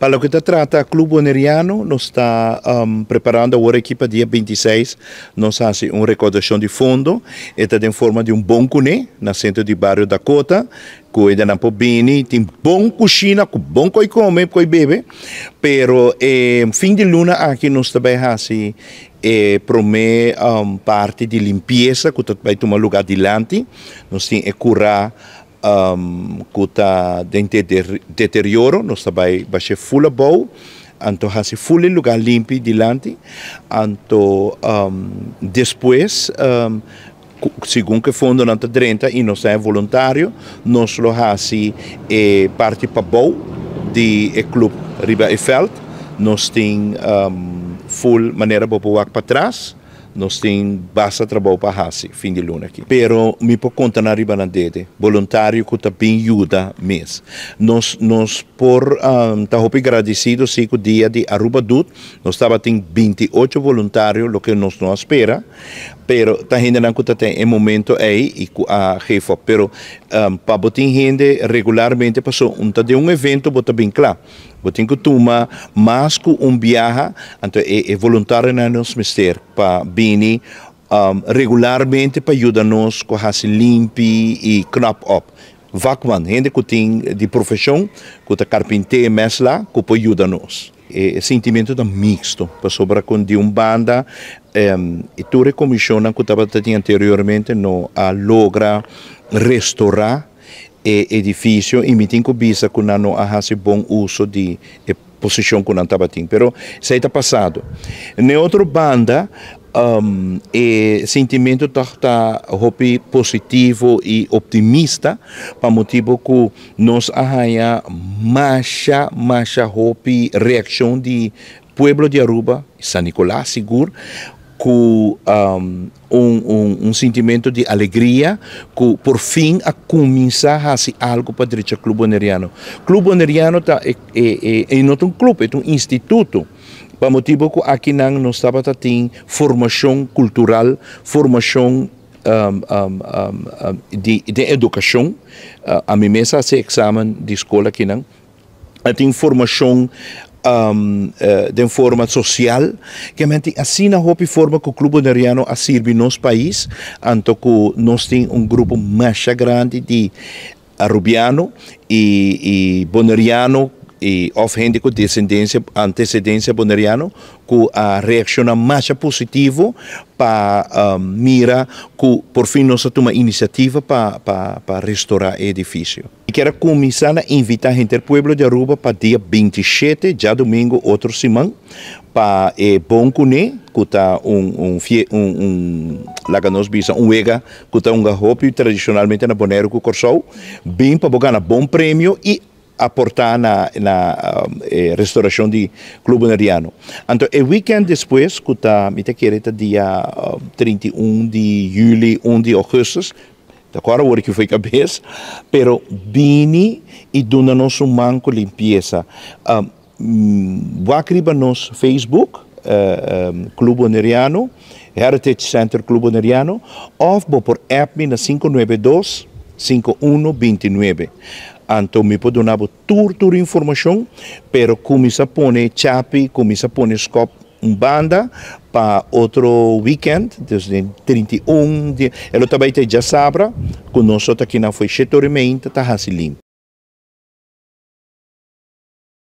Pa loke ta trata Club Boneriano, nos ta preparando awor aki pa dia 26, nos ta haci un recaudacion di fondo, e ta den forma di un bon cune na centro di bario Dakota, cu nan por bini, tin bon cushina, cu bon co'i come, co'i bebe, pero fin di luna aki nos ta bay haci e prome parti di limpiesa cu ta bay tuma luga dilanti. Nos tin e cura cu ta den deterioro, nos ta bay basha full abou, anto haci full luga limpi dilanti, anto despues, segun cu fondonan ta drenta y nos ta voluntario, nos lo haci e parti pabou di e club riba e veld. Nos tin full manera bo por wak patras, nos tin basta trabou pa haci fin di luna aki. Pero mi por conta na riba nan dede, voluntario cu ta bin yuda mes. Nos por ta hopi agradecido si cu dia di Aruba Doet, nos tabatin 28 voluntario, loke nos no a spera, pero ta hendenan cu ta e momento ey y cu a geef op. Pero pa bo tin hende regularmente paso un ta den un evento bo ta bin cla. Bo tin cu tuma mas cu un biaha, anto e voluntarionan nos mester pa bini regularmente pa yuda nos cu haci limpi y knap op. Vakman, hende cu tin di profesion, cu ta carpinter mesla, cu por yuda nos. E sentimento ta mixto, pasobra cu di un banda e tur e comision cu tabata tin anteriormente no a logra restaura e edificio y mi tin cu bisa cu nan no a haci bon uso di e posicion cu nan tabatin. Pero esey ta pasado. Na otro banda, e sentimento ta hopi positivo y optimista pa motibo cu nos a haya masha, masha hopi reaccion di pueblo di Aruba, San Nicolas sigur, cu un sentimento di alegria cu por fin a cuminsa haci algo pa drecha Club Boneriano. Club Boneriano ta e no un club, e un instituto. Pa motibo cu aki nan nos tabata tin formacion cultural, formacion di educacion. Ami mes a haci examen di scol aki nan. Tin formacion di forma social, kiermen asina hopi forma cu Club Boneriano a sirbi nos pais, anto cu nos tin un grupo mas grandi di Arubiano y Boneriano y of hende cu descendencia, antecedencia boneriano, cu a reacciona mas positivo pa mira cu por fin nos a tuma iniciativa pa restaura e edificio. Y kier cuminsa invita henter pueblo di Aruba pa dia 27, diadomingo, otro siman, pa e Bon Cune, cu ta un, laga nos bisa, un wega, cu ta un hopi tradicionalmente na Bonaire cu Corsou, bin pa gana bon premio y aporta na restauracion di Club Boneriano. Anto, e weekend despues, cu ta, mi ta kere ta dia 31 di juli, 1 di augustus, awor awor cu foi cabes, pero bini y duna nos un man cu limpiesa. Wak riba nos Facebook, Club Boneriano, Heritage Center Club Boneriano, of bo por app mi na 592 5129. Anto mi por duna bo tur informacion, pero cuminsa pone chapi, cuminsa pone scop un banda pa otro weekend, desde 31, di, e lo tambe ta diasabra, cu nos aki na foi 7 or y mei, ta hasi limpi.